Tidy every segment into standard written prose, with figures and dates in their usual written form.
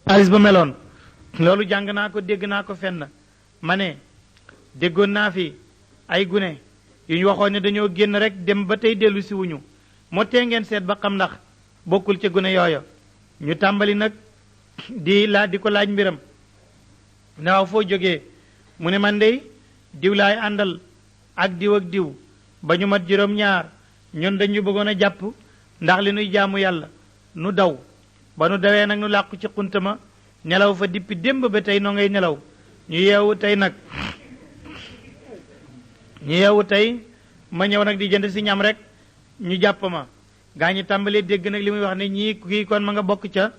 alis ba meloon loolu jàng naa ko dégg naa ko fenn ma ne déggoon naa fi ay gune yu ñu waxoon ne dañoo génn rek dem ba tey dellu si wuñu moo tee ngeen seet ba xam ndax bokkul ca gune yooya ñu tàmbali nag di ko laaj mbiram ne waaw foo jógee mu ne man dey diw laay àndal ak diw ak diw ba ñu mat juróom-ñaar ñun dañu bëggoon a jàpp ndax li nuy jaamu yàlla nu daw ba nu dawee nag nu làqu ci xuntama nelaw fa dippi démb ba tey noo ngay nelaw ñu yeewu tey ma ñëw nag di jënd si ñam rek ñu jàpp ma gaa ñi tàmbalee dégg nag li muy wax ne ñii kii kon ma nga bokk ca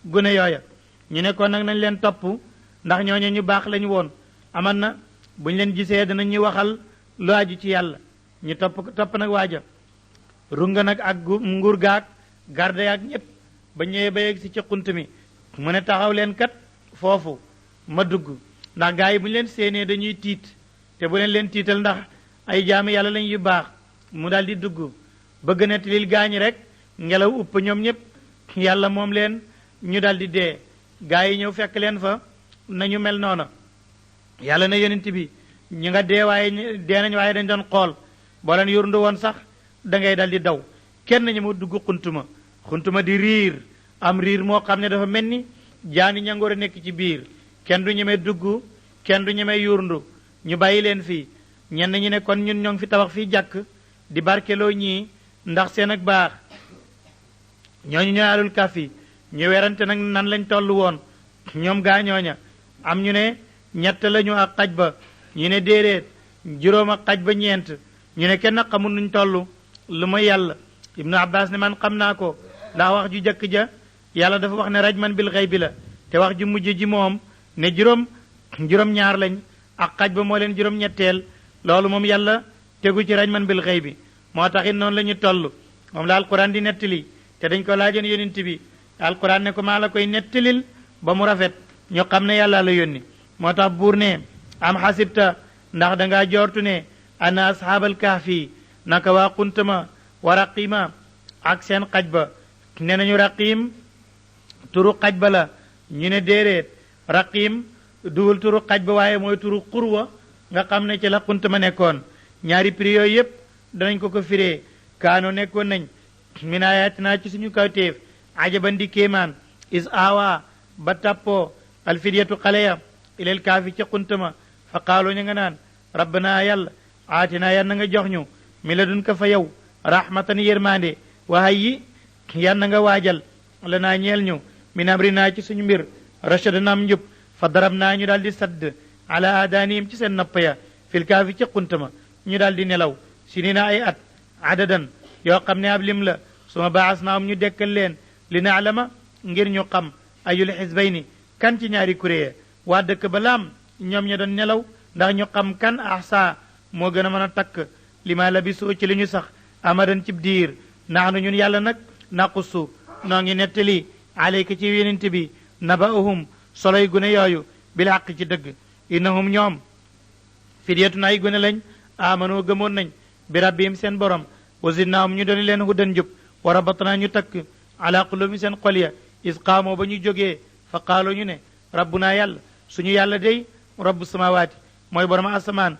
gune yooya ñu ne kon nag nañ leen topp ndax ñooñu ñu baax lañu woon aman na buñ leen gisee danañ ñu waxal lu aju ci yàlla ñu topp nag waaja runga nag ak nguur gaag garde ak ñëpp ba ñëwee ba yegg si ci xunt mi mu ne taxaw leen kat foofu ma dugg ndax gaa yi bu ñu leen séenee dañuy tiit te bu leen tiital ndax ay jaami yàlla lañ yu baax mu daal di dugg bëgg nettalil gaañi rek ngelaw upp ñoom ñëpp yàlla moom leen ñu daal di dee gaa yi ñëw fekk leen fa nañu mel noona yàlla na yonent bi ñu nga dee waaye dee nañ waaye dañ doon xool boo leen yurndu woon sax da ngay dal di daw kenn ñu ma dugg xuntuma di riir am riir moo xam ne dafa mel ni jaani ñangoor a nekk ci biir kenn du ñemee dugg kenn du ñemee yurndu ñu bàyyi leen fii ñenn ñi ne kon ñun ñoo ngi fi tabax fii jàkk di barkeloo ñii ndax seen ak baax ñooñu ñooy alul kafi ñu werante nag nan lañ toll woon ñoom gaa ñooña am ñu ne ñett lañu ak xaj ba ñu ne déedéet juróom ak xaj ba ñeent ñu ne kenn xamul nuñ toll lu ma yàlla ibnu abbas ne man xam naa ko ndax wax ju jëkk ja yàlla dafa wax ne rajman bil xëy bi la te wax ju mujj ji moom ne juróom-ñaar lañ ak xaj ba moo leen juróom-ñetteel loolu moom yàlla tegu ci rajman bil xëy bi moo tax it noonu la ñu toll moom la alquran di nettali te dañ ko laajoon yonent bi alquran ne ko maa la koy nettalil ba mu rafet ñu xam ne yàlla la yónni moo tax buur ne am xasibta ndax dangaa joortu ne ana ashaabal kahfi naka waa xuntama wa raqima ak seen xaj ba ne nañu raqim turu xaj ba la ñu ne déedéet raqim duwul turu xaj ba waaye mooy turu xurwa nga xam ne ci la xuntama nekkoon ñaari prix yooyu yépp danañ ko firee kaano nekkoon nañ min ayatina ci suñu kawtéef ajaban di kéemaan is awa ba tappoo alfidyatu xale ya ilal kaafi ci xuntama fa qaaloo ñu nga naan rabbana yàlla aatina yan na nga jox ñu mi la dun ka fa yow rahmatan yërmande wahay yi yan na nga waajal la naa ñeel ñu min amrinaa ci suñu mbir rachadanaam njub fa darab naa ñu daal di sadd ala aadaanihim ci seen napp ya fil kaafi ci xuntama ñu daal di nelaw si ni na ay at adadan yoo xam ne ab lim la suma baas naam ñu dekkal leen li naalama ngir ñu xam ayul xisbayni kan ci ñaari kuréye waa dëkk ba laam ñoom ña doon nelaw ndax ñu xam kan ahsa moo gën a mën a takk li ma labisu ci li ñu sax amadan cib diir naxnu ñun yàlla nag naqussu noo ngi nettali alayka ci yonent bi naba'uhum soloy gune yooyu bil haqq ci dëgg innahum ñoom fidyatun ay gune lañ amanoo gëmoon nañ bi rabbihim seen borom wa zidnaahum ñu doon leen hudan njub wa rabatnaa ñu takk ala qulubihim seen xol ya is qaamoo ba ñu jógee fa qaaloo ñu ne rabbunaa yàlla suñu yàlla day rabbu samawaati mooy borom asamaan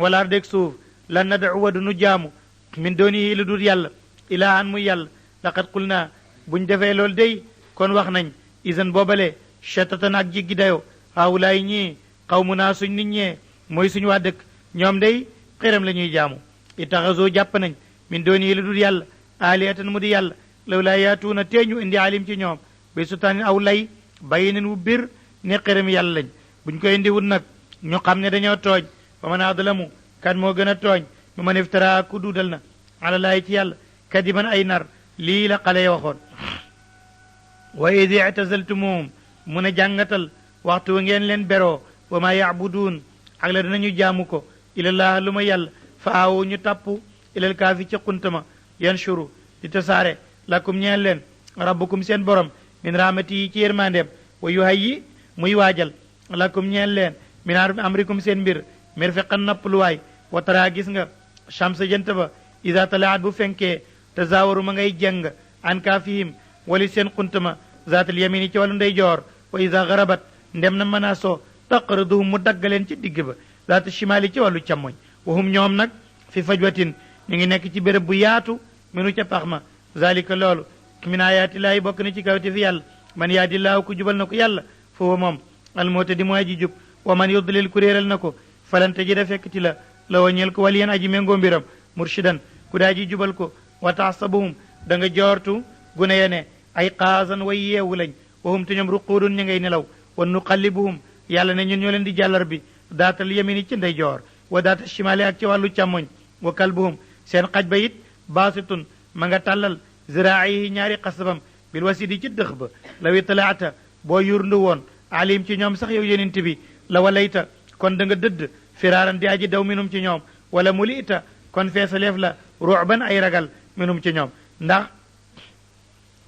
wala ardeg suuf lan nad'uwa du nu jaamu min doonihi lu dul yàlla ilaahan muy yàlla laqad qulnaa buñ defee loolu day kon wax nañ isan boobale chetatan ak jiggi dayo haawulaay ñii xawmunaa suñ nit ñee mooy suñu waa dëkk ñoom day xiram la ñuy jaamu itaxasoo jàpp nañ min doonihi lu dul yàlla aalihatan mu di yàlla law laa yaatuuna tee ñu indi alim ci ñoom bi sutaanin aw lay bàyyi nen wu bir ne xiram yàlla lañ buñ koy indi wut nag ñu xam ne dañoo tooñ fa man adlamu kan moo gën a tooñ mu man iftara ku duudal na ala laay ci yàlla kadiban ay nar lii la xale ya waxoon wa id i'tazaltumuhum mu ne jàngatal waxtu wa ngeen leen beroo wa ma yaabuduun ak la dinañu jaamu ko ilallah lu ma yàlla fa aawu ñu tàpp ilal kaafi ci xuntama yanshuru di tasaare lakum ñeen leen rabbukum seen borom min rahmati yi ci yërmandeem wa yuhayyi muy waajal lakum ñeen leen min amrikum seen mbir mirfiqan nappaluwaay wa tara gis nga shamsa jant ba ida talaat bu fenkee tazaawaru ma ngay jeng an kaafihim wali seen xuntama zaatal yamini ci wàllu ndeyjoor wa ida garabat ndem na mën a soo taqriduhum mu daggaleen ci digg ba zaata shimaali ci wàllu càmmoñ wahum ñoom nag fi fajwatin ñu ngi nekk ci béréb bu yaatu minu ca pax ma zalika loolu min ayaati laahi bokk na ci kawte fi yàlla man yahdillaahu ku jubal na ko yàlla fa huwa moom almuhtadi mooy aji jub wa man yudlil ku réeral na ko falan tajida fekkti la la wañeel ko waliyan aji méngoo mbiram murshidan ku daa ji jubal ko wa taxsabuhum da nga joortu gune ya ne ay xaasan way yeewu lañ wahum te ñoom ruquudun ñu ngay nelaw wa nuqallibuhum yàlla ne ñun ñoo leen di jàllar bi daatal yamini ci ndey joor wa daata shimaali ak ci wàllu càmmoñ wa kalbuhum seen xaj ba it baasitun ma nga tàllal ziraayihi ñaari xasabam bil wasidi ci dëx ba law italaata boo yurndu woon alim ci ñoom sax yow yonent bi la walayta kon da nga dëdd firaaran di aji daw minum ci ñoom wala muli ita kon feesaleef la ruuban ay ragal minum ci ñoom ndax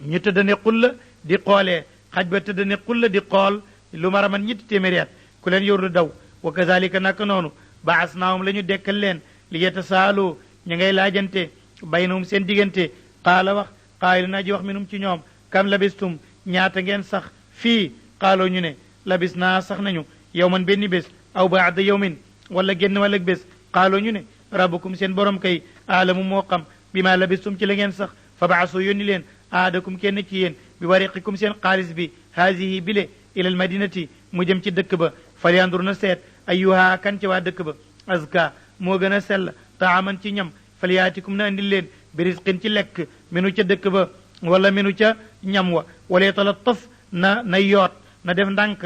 ñu tëdd ne xulla di xoolee xaj ba tëdd ne xulla di xool lu mara man ñetti téeméeri at ku leen yurdu daw wa kazalika naka noonu baasnaahum la ñu dekkal leen li yetasaalu ñu ngay laajante baynahum seen diggante qaala wax qaayilun aji wax minum ci ñoom kam labistum ñaata ngeen sax fii qaaloo ñu ne labis naa sax nañu yawman benn bés aw baada yawmin wala génn wala bés qaaloo ñu ne rabbukum seen borom kay aalamu moo xam bi ma labistum ci la ngeen sax fa baasu yónni leen aadakum kenn ci yéen bi wariqikum seen xaalis bi haasihi bile ila al madinati mu jëm ci dëkk ba falyandur na seet ayyuha kan ci waa dëkk ba azka moo gën a sell taaman ci ñam falyaatikum na andil leen bi risqin ci lekk minu ca dëkk ba wala minu ca ñam wa wala yatalattaf na yoot na def ndànk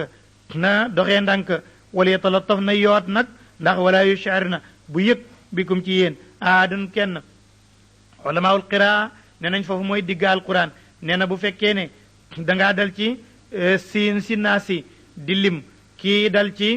na doxee ndànk wala yatalattaf na yoot nag ndax wala yushar na bu yëg bikum ci yéen aadun kenn ulamaul qiraa nee nañ foofu mooy digga alquran nee na bu fekkee ne dangaa dal ci siin si naasi di lim kii dal ci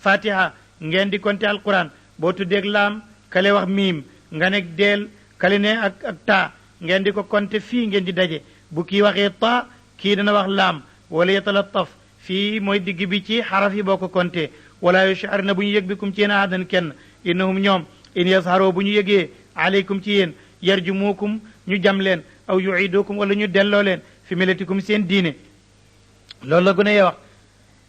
fatiha ngeen di konte alquran boo tuddeeg laam kale wax miim nga nekk deel kale ne ak taa ngeen di ko konte fii ngeen di daje bu kii waxee ta kii dana wax laam wala yatalattaf fii mooy digg bi ci xaraf yi boo ko konte wala yushar na bu ñu yëg bikum ci yéen ahadan kenn innahum ñoom in yazharo bu ñu yëgee aleykum ci yéen yarjumukum ñu jam leen aw yuidukum wala ñu delloo leen fi milatikum seen diine loolu la gën a wax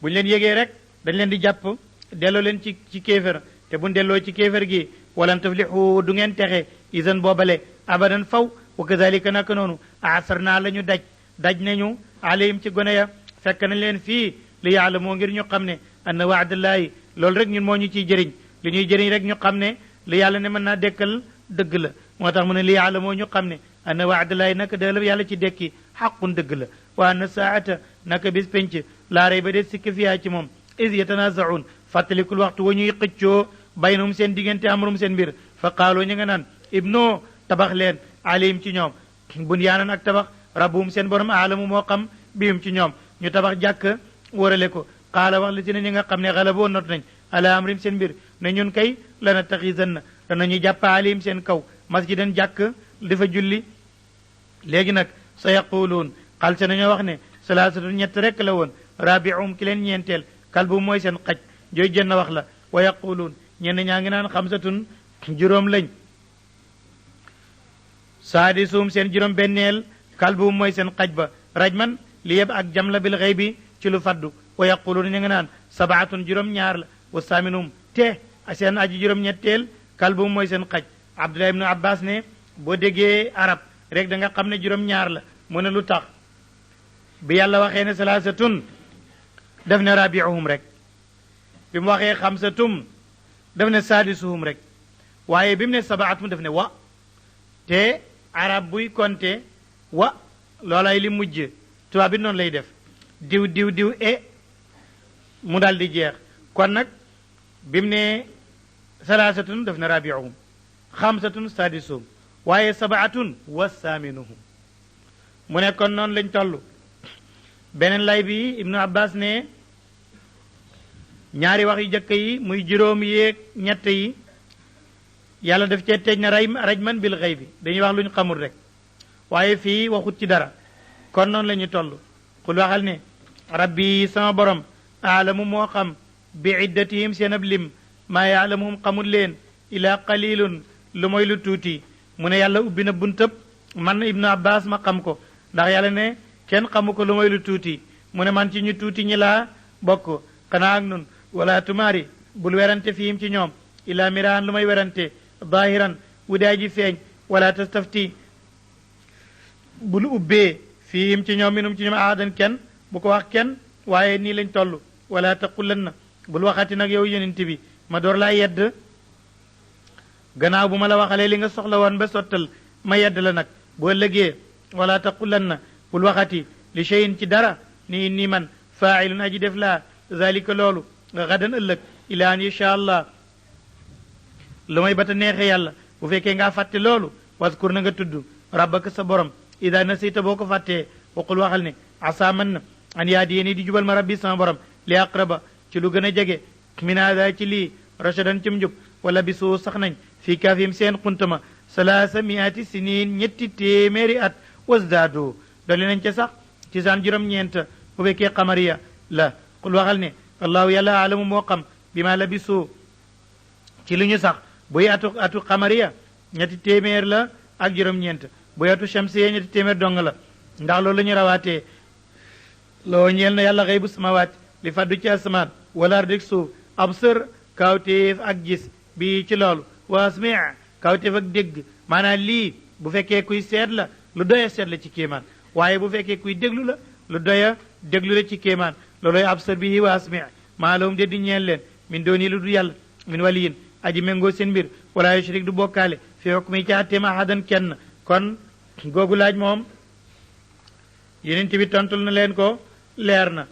bu ñu leen yëgee rek dañ leen di jàpp delloo leen ci kéefér te buñ delloo ci kéefér gi walan tuflixu du ngeen texe isan boobale abadan faw wa kazalika naka noonu asarna la ñu daj nañu alayhim ci gone ya fekk nañ leen fii li yaalamoo ngir ñu xam ne anna waadallaahi loolu rek ñun moo ñu ciy jëriñ li ñuy jëriñ rek ñu xam ne li yàlla ne mën naa dekkal dëgg la moo tax mu ne li yaalamoo ñu xam ne anna waadallaahi naka dëla yàlla ci dekki xaqun dëgg la wa anna saata naka bis penc laa rey ba dee sikk fiyaa ci moom is yatanazaun fàttalikul waxtu wa ñuy xëccoo baynahum seen diggante amrum seen mbir fa qaaloo ñu nga naan ibnoo tabax leen alayhim ci ñoom bunyaanan ak tabax rabbuhum seen borom aalamu moo xam bihim ci ñoom ñu tabax jàkk wërale ko qaala wax li si ne ñi nga xam ne xalaboo not nañ ala amrim seen mbir ne ñun kay lana taxisanna danañu jàpp alayhim seen kaw masjidan jàkk dafa julli léegi nag sa yaquluun xal se nañoo wax ne salaasatu ñett rek la woon rabiuhum ki leen ñeenteel kalbu mooy seen xaj jooy jënn wax la wa yaquluun ñenn ñaa ngi naan xamsatun juróom lañ saadisuum seen juróom benneel kalbu mooy seen xaj ba rajman li yeb ak jam la bil xëy bi ci lu faddu wa yaquluun ñu ngi naan sabaatun juróom ñaar la wa saaminum te seen aji juróom ñetteel kalbu mooy seen xaj abdullah ibnu abbas ne boo déggee arab rek da nga xam ne juróom ñaar la mu ne lu tax bi yàlla waxee ne salaasatun def ne rabiuhum rek bi mu waxee xamsatum def ne saadisuhum rek waaye bi mu ne sabaatum def ne wa te arab buy konte wa loolay li mujj tubaab bi noonu lay def diw diw diw mu daal di jeex kon nag bi mu ne salaasatun def ne rabiuhum xamsatun saadisuhum waaye sabaatun wa saaminuhum mu ne kon noonu lañ toll beneen lay bi ibnu abbas ne ñaari wax yu jëkk yi muy juróom yéeg ñett yi yàlla daf cee teej na rajman bil xëy bi dañuy wax lu ñu xamul rek waaye fii waxut ci dara kon noonu la ñu toll xul waxal ne rabbi sama borom aalamu moo xam bi iddatihim seen ab lim maa yaalamuhum xamul leen ila qalilun lu mooy lu tuuti mu ne yàlla ubbi na buntëb man ibnu abbas ma xam ko ndax yàlla ne kenn xamu ko lu mooy lu tuuti mu ne man ci ñu tuuti ñi laa bokk xanaa ak nun wala tumaari bul werante fiim ci ñoom ila miraan lu may werante zahiran wu daa ji feeñ wala tastafti bul ubbee fiim ci ñoom minum ci ñoom ahadan kenn bu ko wax kenn waaye nii lañ toll wala taqulanna bul waxati nag yow yonent bi ma door laa yedd gannaaw bu ma la waxalee li nga soxla woon ba sottal ma yedd la nag boo lëgee wala taqulanna bul waxati li cheyin ci dara ni man faailun aji def laa zalika loolu gadan ëllëg ila an insha allah lu may bata neexe yàlla bu fekkee ngaa fàtte loolu waskur na nga tudd rabbaka sa borom ida nasita boo ko fàttee waqul waxal ne asa man na an yaadiyeni di jubal ma rabbi sama borom li aqraba ci lu gën a jege min hada ci lii rashadan cim njub wala bisu sax nañ fii kaafim seen xuntama salaasa miati sinin ñetti téeméeri at wasdaado doli nañ ca sax ci saan juróom-ñeent bu fekkee xamariya la qul waxal ne allahu yàlla alamu moo xam bi ma labisu ci lu ñu sax buy atu xamariya ñetti téeméer la ak juróom-ñeent buy atu shamsiya ñetti téeméer dong la ndax loolu la ñu rawaatee loo ñeel na yàlla xëy bu samawaat li faddu ci asamaan wala ardik suuf absër kawtéef ak gis bi ci loolu wa asmi kawtéef ak dégg maanaam lii bu fekkee kuy seet la lu doya seet la ci kéemaan waaye bu fekkee kuy déglu la lu doya déglu la ci kéemaan looloy absër bi wa asmi maa lahum de di ñeel leen min dooni lu du yàlla min waliyin aji méngoo seen mbir wala yushrik du bokkaale fi hukmi ci àtteem ahadan kenn kon googu laaj moom yonent bi tontul na leen ko leer na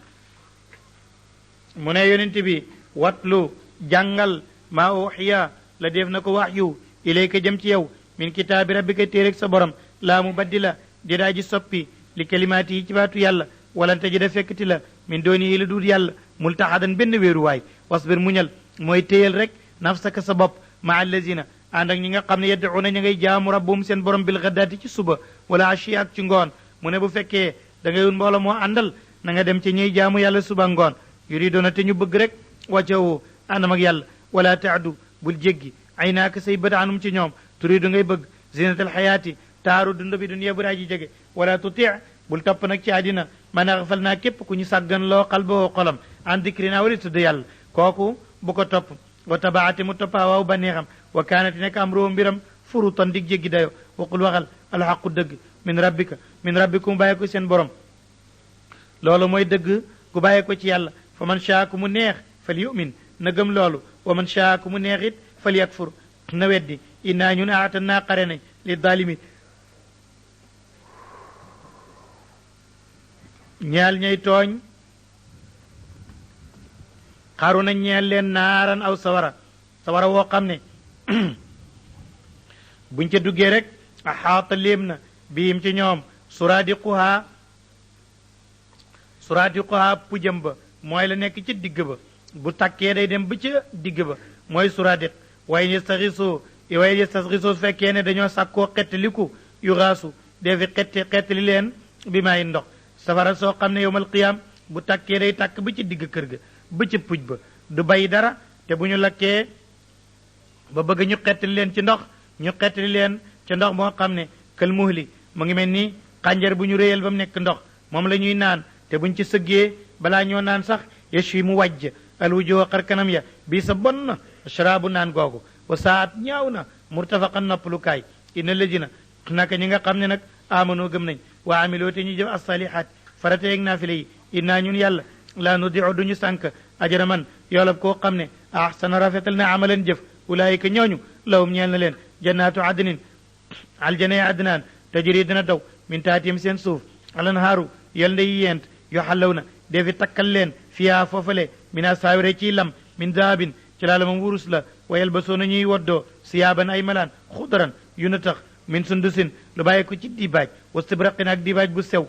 mu ne yonent bi watlu jàngal maa uxiya la def na ko waxyu ilayka jëm ci yow min kitaabi rabbika téereg sa borom laa mu baddila didaa ji soppi li kalimaati yi ci baatu yàlla walante ji da fekkati la min dooni yi la duut yàlla multaxadan benn wéeruwaay wasbir muñal mooy téyal rek nafsaka sa bopp ma allazina ànd ak ñi nga xam ne yadduuna ña ngay jaamu rabbum seen borom bil gaddaati ci suba wala ashi ak ci ngoon mu ne bu fekkee da ngay wut mbooloo moo àndal na nga dem ci ñuy jaamu yàlla suba ngoon yuridoona te ñu bëgg rek wàccawu àndam ak yàlla wala taadu bul jéggi ay naaka say bët anum ci ñoom turidu ngay bëgg zinatal xayaati taaru dund bi dunya bu daa ji jege wala tuti bul topp nag ci àddina man axfal naa képp ku ñu sàggan loo xalboo xolam an dikrina wali tudd yàlla kooku bu ko topp wa tabaati mu toppaa waaw ba neexam wa kaanati nekk am roo mbiram furutan dig jéggi dayo waqul waxal alxaqu dëgg min rabbikum bàyyi ko seen borom loolu mooy dëgg gu bàyyi ko ci yàlla fa man shaa ku mu neex fal yumin na gëm loolu wa man shaa ku mu neex it fal yakfur na weddi innaa ñun aatan naa xare nañ li daalimi ñeel ñay tooñ xaru na ñeel leen naaran aw sawara woo xam ne buñ ca duggee rek a xaata léem na biim ci ñoom suraadiquhaa pujam ba mooy la nekk ci digg ba bu takkee day dem ba ca digg ba mooy suraadiq way yastaxisoo su fekkee ne dañoo sàkkoo xettaliku yu xaasu defi xettali leen bi maay ndox safara soo xam ne yowmal qiyaam bu takkee day tàkk ba ci digg kër ga ba ca puj ba du bay dara te bu ñu lakkee ba bëgg ñu xettali leen ci ndox ñu xettali leen ci ndox moo xam ne kël muhli mu ngi mel ni xànjar bu ñu réyal ba mu nekk ndox moom la ñuy naan te buñ ci sëggee balaa ñoo naan sax yeshi mu wàjj alwujoo xar kanam ya bii sa bon na sharaabu naan googu wa saat ñaaw na murtafaqan noppalukaay inna ladina naka ñi nga xam ne nag amanoo gëm nañ wa amiloo te ñu jëf assalihaat farate yeeg naafile yi innaa ñun yàlla laa nudiu duñu sànk ajra man yoolab koo xam ne ahsana rafetal na amalan jëf ulaayika ñooñu lawum ñeel na leen jannaatu adnin aljanay adnaan tajri dina daw min taatihim seen suuf alanhaaru yal nda yi yent yo xallaw na defi takkal leen fiyaa foofale min asaawire ciy lam min dahabin ci laalamam wurus la wayal ba soona ñuy woddoo siyaaban ay malaan xudaran yu na tax min sundusin lu bàyyi ko ci dibaaj wastibraqin ak dibaaj bu sew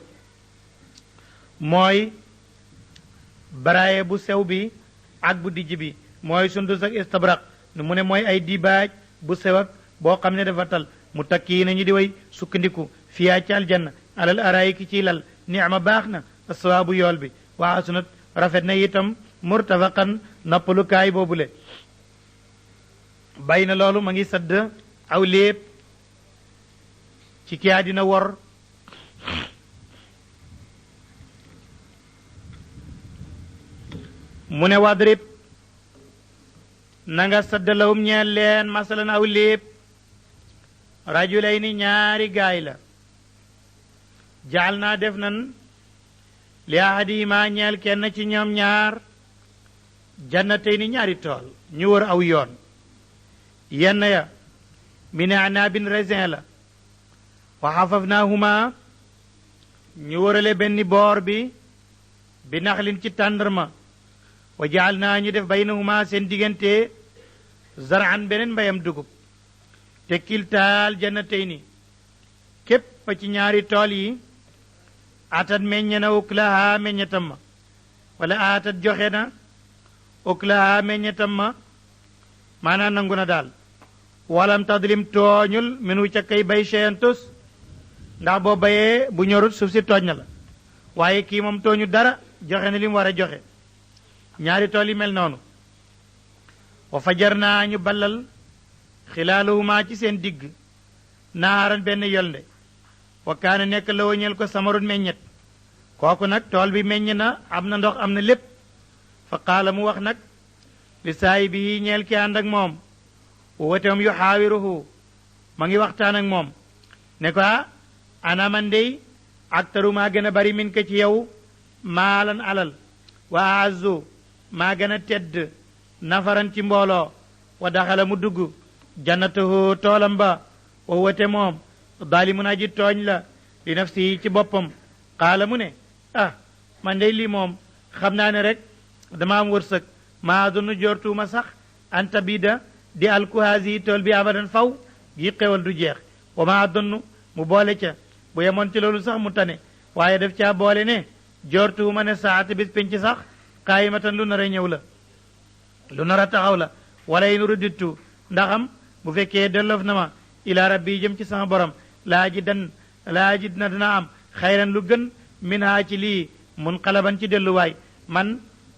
mooy baraaye bu sew bi ak bu dijj bi mooy sundus ak istabraq mu ne mooy ay dibaaj bu sew ak boo xam ne dafa tal mu takki nañu di way sukkandiku fiyaa ci aljanna alal araayiki ciy lal nicma baax na asawaabu yool bi waa asunat rafet na itam murtafaqan noppalukaay boobule bay na loolu ma ngi sadd aw léeb ci kii dina wor mu ne wadrib na nga saddalawum ñeel leen masalan aw léeb rajulayni ñaari gaay la jaal naa def nan li ahadihima ñeel kenn ci ñoom ñaar jannatayni ñaari tool ñu wër aw yoon yenn ya min anaabin raisin la wa xafafnaahuma ñu wërale benn boor bi naxlin ci tàndarma wa jaal naa ñu def baynahuma seen diggante zaraan beneen mbayam dugub te kiltaal jannatayni képp ci ñaari tool yi atat meññe na uklaha meññetam ma wala atat joxe na uklaha meññetam ma maanaam nangu na daal walam tadlim tooñul minu ca kay bay cheyan tus ndax boo bayee bu ñorut suuf si tooñ na la waaye kii moom tooñu dara joxe na li mu war a joxe ñaari tool yi mel noonu wa fajar naa ñu ballal xilaaluhuma ci seen digg naaran benn yolnde wa kaana nekk la wañeel ko samarun meññet kooku nag tool bi meññ na am na ndox am na lépp fa qaala mu wax nag li saahibihi ñeel ki ànd ak moom woteem yu xaawiruhu ma ngi waxtaan ak moom ne ko ana man dey aktaru maa gën a bari min ko ci yow maalan alal wa aazzu maa gën a tedd nafaran ci mbooloo wa daxala mu dugg jannatahu toolam ba wa wote moom daalimun aji tooñ la li nafsi ci boppam qaala mu ne man dey lii moom xam naa ne rek dama am wërsëg maa dunu jortuuma sax anta bida di alkuhaasi tool bi abadan faw gi xewal du jeex wa maa donnu mu boole ca bu yemoon ci loolu sax mu tane waaye def caa boole ne jortuuma ne saata bis penc sax qaayimatan lu nar a ñëw la lu nar a taxaw la wala in ruddittu ndaxam bu fekkee delloof na ma ila rabbi jëm ci sama borom laa ji na dana am xayran lu gën min haa ci lii mun xalaban ci delluwaay man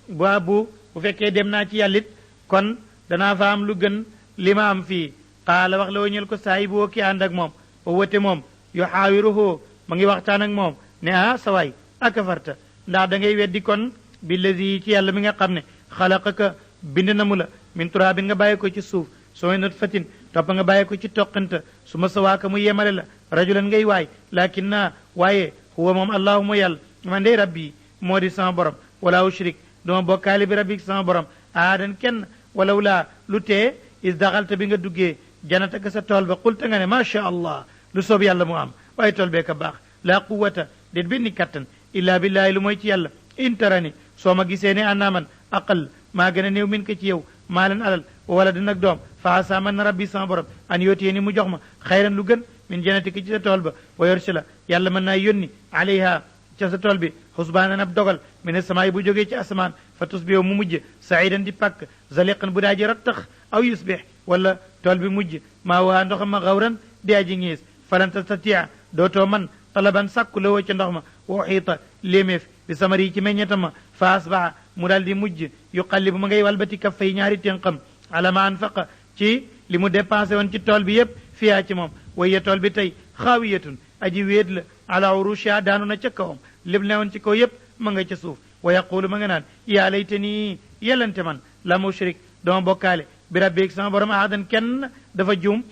bu fekkee dem naa ci yàllit kon danaa fa am lu gën li ma am fii qaala wax la wañel ko saahibu ki ànd ak moom o wote moom yu xaawiruhu ma ngi waxtaan ak moom ne sawaay akafarta ndax da ngay weddi kon billazi ci yàlla mi nga xam ne xalaqaka bind na mu la min turaabin nga bàyyi ko ci suuf sooy nutfatin topp nga bàyyi ko ci toqanta su ma sawaaka mu yemale la rajulan ngay waay lakin naa waaye huwa moom allahuma yàlla man dey rabbi moo di sama borom wala ushrik duma bokkaali bi rabbi sama borom aadan kenn walaw laa lu tee is daxalta bi nga duggee janataka sa tool ba qulta nga ne macha allah lu soob yàlla mu am waaye tool bee ka baax laa quwata déet benn kattan illa billahi lu mooy ci yàlla intarani soo ma gisee ne annaaman aqal maa gën a néew min ko ci yow maalan alal wala di nag doom fa asa man na rabbi sama borom an yootiyee ni mu jox ma xayran lu gën min janatika ci sa tool ba wa yorsila yàlla mën naa yónni alayha ca sa tool bi xusbaanan ab dogal mine samaay bu jógee ci asamaan fa tusbihu mu mujj saidan di pàkk zaliqan bu daa ji rattax aw yusbih wala tool bi mujj maa waa ndoxam ma xawran di aji ngiis falan tastatia dootoo man talaban sàkku la woo ca ndox ma wa uxiita léeméef bi samari ci meññetam ma fa asbaha mu daal di mujj yuqallibu ma ngay walbati kaffay ñaari ténqam ala ma anfaqa ci li mu dépensé woon ci tool bi yépp fiyaa ci moom waye tool bi tey xaawiyatun aji wéet la ala urusha daanu na ca kawam lépp ne woon ci kaw yépp ma nga ca suuf wa yaqulu ma nga naan yaa laytani yelante man la mushrik dama bokkaale bi rabbi sama borom ahadan kenn dafa juum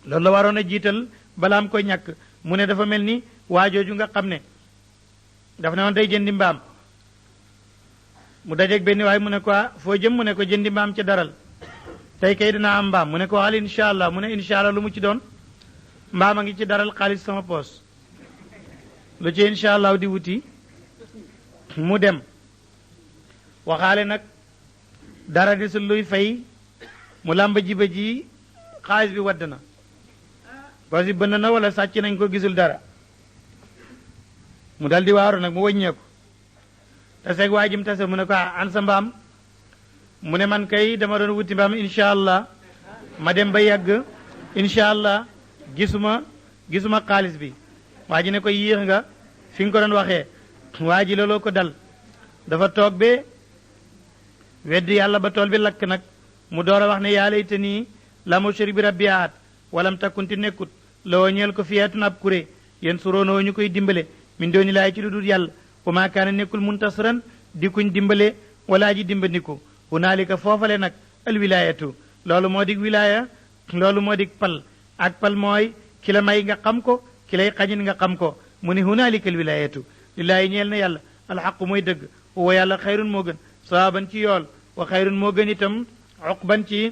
loolu la waroon a jiital balaam koy ñàkk mu ne dafa mel ni waajooju nga xam ne dafa ne woon day jëndi mbaam mu dajeeg benn waay mu ne ko foo jëm mu ne ko jëndi mbaam ca daral tey kay dinaa am mbaam mu ne ko waxal incha allah mu ne incha allah lu mu ci doon mbaam a ngi ci daral xaalis sama poos lu ci incha allah di wuti mu dem waxaale nag dara desul luy fay mu làmba jiba ji xaalis bi wadd na poos bi bënn na wala sàcc nañ ko gisul dara mu dal di waaru nag mu wëññeeku taseeg waa jim tase mu ne ko an sa mbaam mu ne man kay dama doon wuti mbaam incha allah ma dem ba yàgg incha allah gisuma xaalis bi waa ji ne ko yéex nga fi nga ko doon waxee waa ji looloo ko dal dafa toog be weddi yàlla ba tool bi lakk nag mu door a wax ne yaa layta nii la mushrik bi rabbi ahad walam takkunti nekkut loo ñeel ko fiyatun ab kuré yéen suroonoo ñu koy dimbale min dooni laay ci lu dul yàlla wa maa kaana nekkul muntasiran di kuñ dimbale wala aji dimbandiku hunaalika foofale nag alwilaayatu loolu moo dig wilaaya loolu moo dig pal ak pal mooy ki la may nga xam ko ki lay xañin nga xam ko mu ni hunaalika alwilaayatu lillaahi ñeel na yàlla alxaqu mooy dëgg huwa yàlla xayrun moo gën sawaaban ci yool wa xayrun moo gën itam uqban ci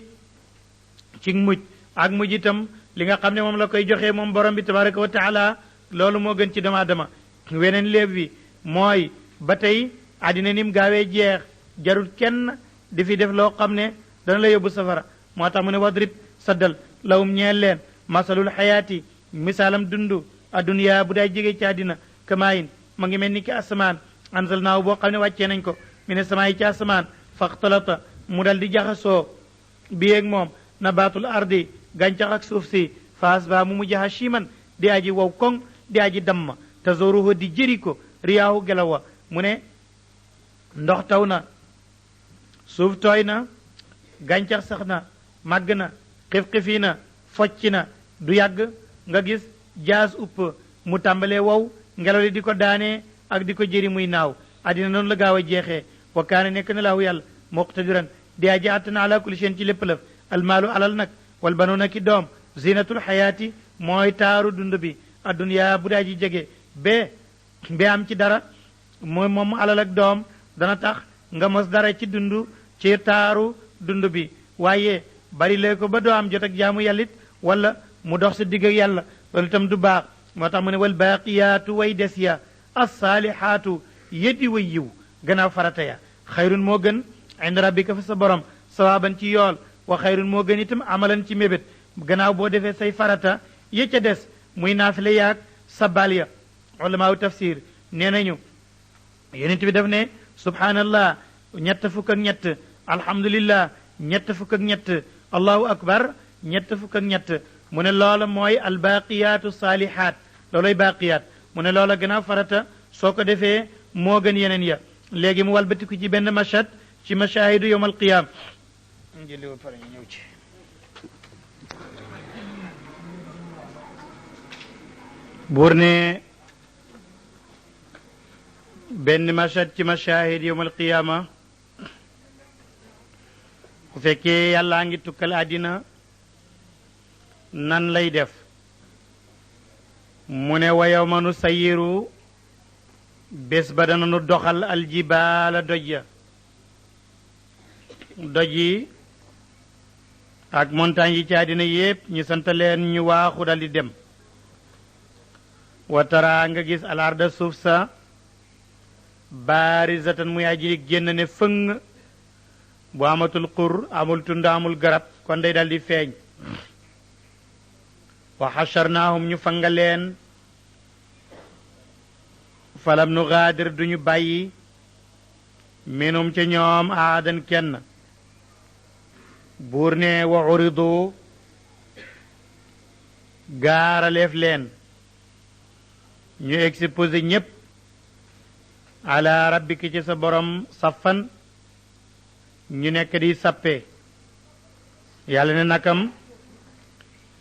mujj ak mujj itam li nga xam ne moom la koy joxee moom borom bi tabaraka wa taala loolu moo gën ci dama adama weneen léeb bi mooy ba tey àddina nim gaawee jeex jarul kenn di fi def loo xam ne dana la yóbbu safara moo tax mu ne wadrib saddal lawum ñeel leen masalul xayaati misaalam dundu adduniyaa bu daay jege ci àddina kamaayin ma ngi mel ni ki asamaan anzalnaahu boo xam ne wàccee nañ ko mi ne samaa yi ci asamaan faxtalata mu dal di jaxasoo biyeeg moom nabaatul ardi gàncax ak suuf si faas ba mu mujj hashiman di aji wow koŋ di aji damma tazoruhu di jëri ko riyaahu gelaw wa mu ne ndox taw na suuf tooy na gàncax sax na màgg na xif-xifi na focc na du yàgg nga gis jaas upp mu tàmbalee wow ngelaw li di ko daanee ak di ko jëri muy naaw addina noonu la gaaw a jeexee wa kaana nekk na laahu yàlla muqtadiran di aji àttana ala kulli shay'in ci lépp lëf almaalu alal nag wal banuuna ki doom zinatul xayaati mooy taaru dund bi adduniyaa bu daa ji jege be am ci dara mooy moom alal ak doom dana tax nga mos dara ci dund ci taaru dund bi waaye bari lee ko ba doo am jot ak jaamu yàllit wala mu dox sa digg ak yàlla loolu itam du baax moo tax mu ne wal baaqiyaatu way des ya assaalihaatu yeddi way yiw gannaaw farata ya xayrun moo gën inda rabbika fa sa borom sawaaban ci yool wa xayrun moo gën itam amalan ci mébét gannaaw boo defee say farata ya ca des muy naafile yaag sabal ya ulamaaw tafsir nee nañu yonent bi def ne subhanallah ñett fukk ak ñett alhamdulillah ñett fukk ak ñett allahu akbar ñett fukk ak ñett mu ne loola mooy albaqiyaatu saalihaat looloy baqiyaat mu ne loola gannaaw farata soo ko defee moo gën yeneen ya léegi mu walbatiku ci benn mashhad ci mashahidu yowm alqiyam jëliwul pare ñu ñëw ci buur ne benn mashhad ci mashahid yowm alqiyama bu fekkee yàllaa ngi tukkal àddina nan lay def mu ne wa yawma nu sayiru bés ba dana nu doxal aljibaala doj ya doj yi ak montagne yi ci àddina yépp ñu sant leen ñu waaxu dal di dem wa tara nga gis alarda suuf sa baarizatan muy aji génn ne fëng bu amatul xur amul tund amul garab kon day dal di feeñ wa xasharnaahum ñu fanga leen falam nu gaadir duñu bàyyi minum ca ñoom aadan kenn buur ne wa uridu gaaraleef leen ñu exposé ñépp ala rabbiki ci sa borom safan ñu nekk di sappe yàlla ne nakam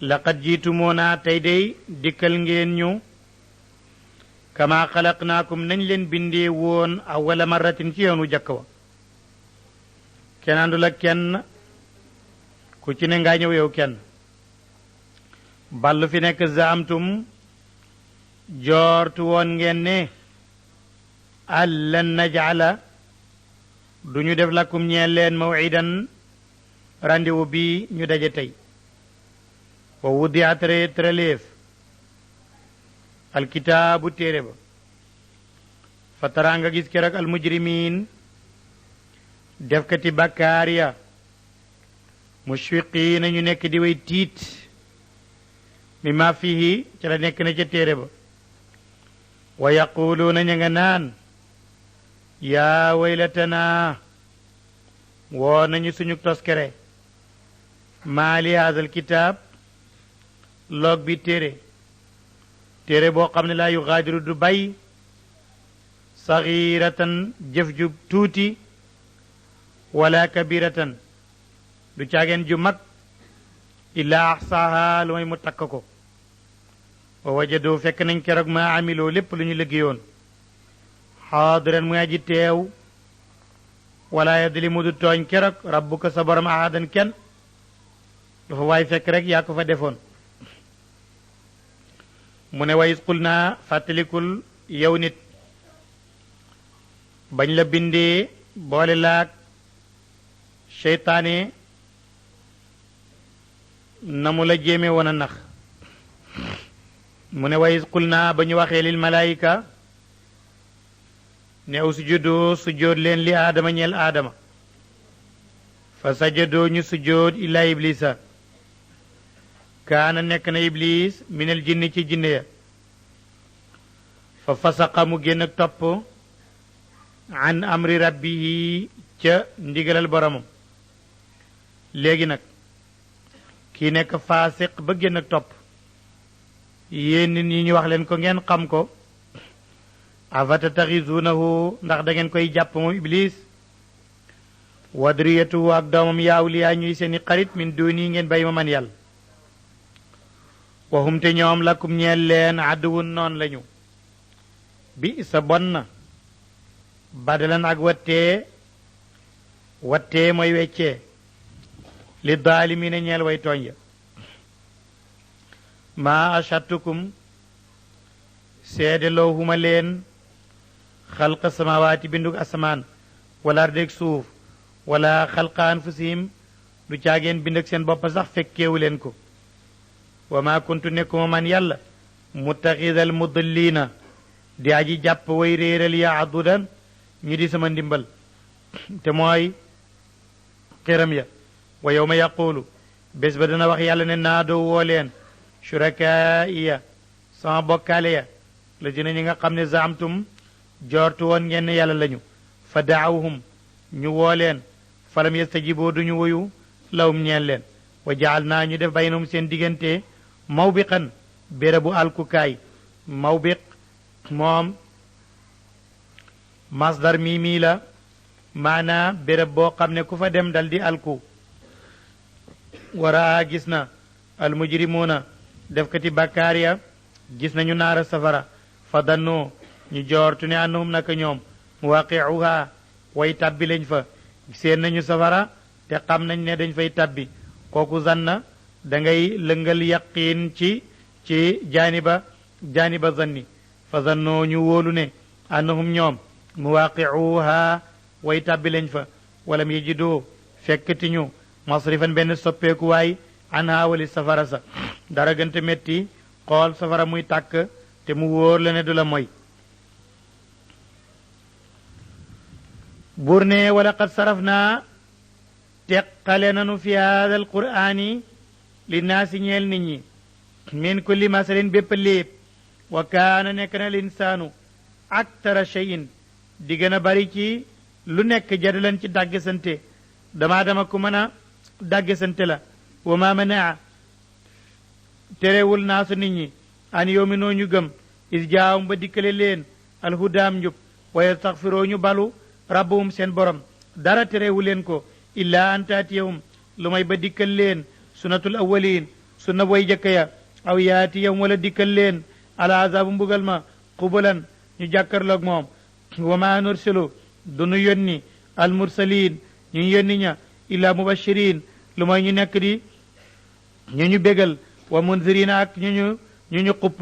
laqad jiitumoona tey day dikkal ngeen ñu kama xalaqnaakum nañ leen bindee woon awwala marratin ci yoonu jëkk wa kenn àndul ak kenn ku ci ne ngaa ñëw yow kenn ballu fi nekk zaamtum joortu woon ngeen ne allan najala duñu def lakum ñeel leen mawidan rendez-vous bi ñu daje tey wa wudia treleef alkitaabu téere ba fa tara nga gis keroog almujrimin defkati bàkkaar ya mushfiqiina ñu nekk di way tiit mi ma fihi ca la nekk na ca téere ba wa yaquluuna ña nga naan yaa waylatanaa woo nañu suñu toskere maa li haazal kitaab loog bi téere boo xam ne laa yugaadiru du bay saxiratan jëf ju tuuti wala kabiratan du caageen ju mag illaa axsaaha lu may mu takk ko wa wajadu fekk nañ keroog maa amiloo lépp lu ñu liggéeyoon xaadiran muy aji teew wala yadlimu du tooñ keroog rabbuka sa borom ahadan kenn dafa waay fekk rek yaa ko fa defoon mu ne wa is qul naa fàttalikul yow nit bañ la bindee boole laag seytaane na mu la jéeme woon a nax mu ne wa is qul naa ba ñu waxee lil malaayika ne usjudu sujjóot leen li aadama ñeel aadama fa sajadoo ñu sujjóot illaa iblisa kaana nekk na iblis minal jinni ci jinne ya fa fasaqa mu génn ak topp an amri rabbihi ca ndigalal boromam léegi nag kii nekk faasiq ba génn ak topp yéen nit ñi ñu wax leen ko ngeen xam ko afatataxizuunahu ndax da ngeen koy jàpp moom iblis wadriyatuhu ak doomam yaawliyaa ñuy seeni xarit min duni ngeen bay ma man yàlla waxum te ñoom lakum ñeel leen àdduwun noon lañu bi sa bon na badalan ak wattee mooy weccee li daalimiina ñeel way tooñ ya maa ashatukum seede loohuma leen xalqa samawaati bindug asamaan wala ardeg suuf wala xalqa anfusihim du caageen bind ak seen bopp sax fekkeewu leen ko wa maa kuntu nekkuma man yàlla muttaxidal mudilliina di aji jàpp way réeral ya adudan ñu di sama ndimbal te mooy xiram ya wa yawma yaqulu bés ba dana wax yàlla ne naadoo woo leen shurakaaiya sama bokkaale ya la dina ñi nga xam ne zaamtum joortu woon ngeen ne yàlla lañu fa daawhum ñu woo leen falam yastajiboo duñu woyu lawum ñeen leen wa jaal naa ñu def baynahum seen diggante mawbiqan bérébu alkukaay mawbiq moom masdar mii la maanaa béréb boo xam ne ku fa dem dal di alku waraa gis na almujrimuuna defkati bàkkaar ya gis nañu naara safara fa dannoo ñu joortu ne annahum naka ñoom muwaqiuha way tabbi lañ fa seen nañu safara te xam nañ ne dañ fay tabbi kooku zanna da ngay lëngal yaqiin ci jaaniba zanni fa zannoo ñu wóolu ne annahum ñoom muwaqiuha way tabbi lañ fa walam yajidoo fekkati ñu masrifan benn soppeeku waay anha wali safara sa dara gënte metti xool safara muy tàkk te mu wóor la ne du la moy buur ne wala qad saraf naa teqale nanu fi haada alqur'aani li naasi ñeel nit ñi min kulli masalin bépp léeb wa kaana nekk na linsaanu aktara cheyin di gën a bari ci lu nekk jadalan ci dàggesante damaa dama ku mën a dàggesante la wa ma manaa terewul naasu nit ñi an yoominoo ñu gëm is jaawum ba dikkale leen alhudaam njub wa yastaxfiroo ñu balu rabbuhum seen borom dara terewu leen ko illaa an taatiyahum lu may ba dikkal leen sunnatul awwalin sunna way jëkk ya aw yaatiyahum wala dikkal leen ala azaabu mbugal ma xubalan ñu jàkkarloog moom wa ma nursilu du nu yónni almursalin ñu yónni ña illaa mubashirin lu may ñu nekk di ñu ñu bégal wa munzirina ak ñu ñu xupp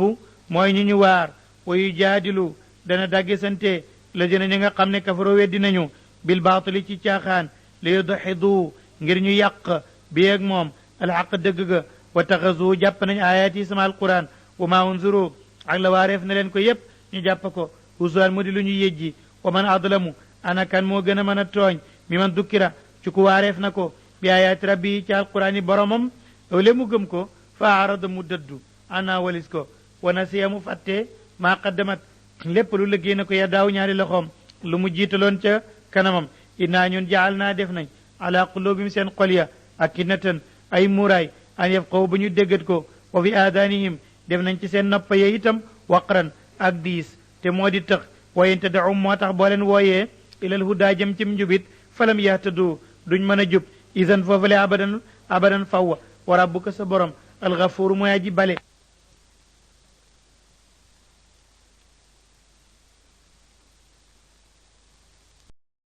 mooy ñu ñu waar wa yujaadilu dana dàgge sante la jëna ñi nga xam ne kafaro weddi nañu bil baatili ci caaxaan li yudxidu ngir ñu yàq bi ak moom alxaq dëgg ga wa taxasu jàpp nañ ayaat yi sama alquran wa ma unzuru ak la waareef na leen ko yépp ñu jàpp ko husuwan mu di lu ñu yejji wa man adlamu ana kan moo gën a mën a tooñ mi man dukkira ci ku waareef na ko bi ayaati rabbi ci alquran yi boromam loole mu gëm ko fa arada mu dëddu ana walis ko wa nasiya mu fàtte maa qaddamat lépp lu liggéey na ko ya daaw ñaari loxoom lu mu jiitaloon ca kanamam innaa ñun jaal naa def nañ ala qulubim seen xol ya akinnatan ay muuraay an yafqahu ba ñu déggat ko wa fi aadanihim def nañ ci seen noppa ye itam waqran ak diis te moo di tëx wa in tad'um moo tax boo leen wooyee ilal hudaa jëm cim njubit falam yahtadu duñ mën a jub isan foofale abadan fawwa wa rabbuka sa borom algafuuru mooy aji bale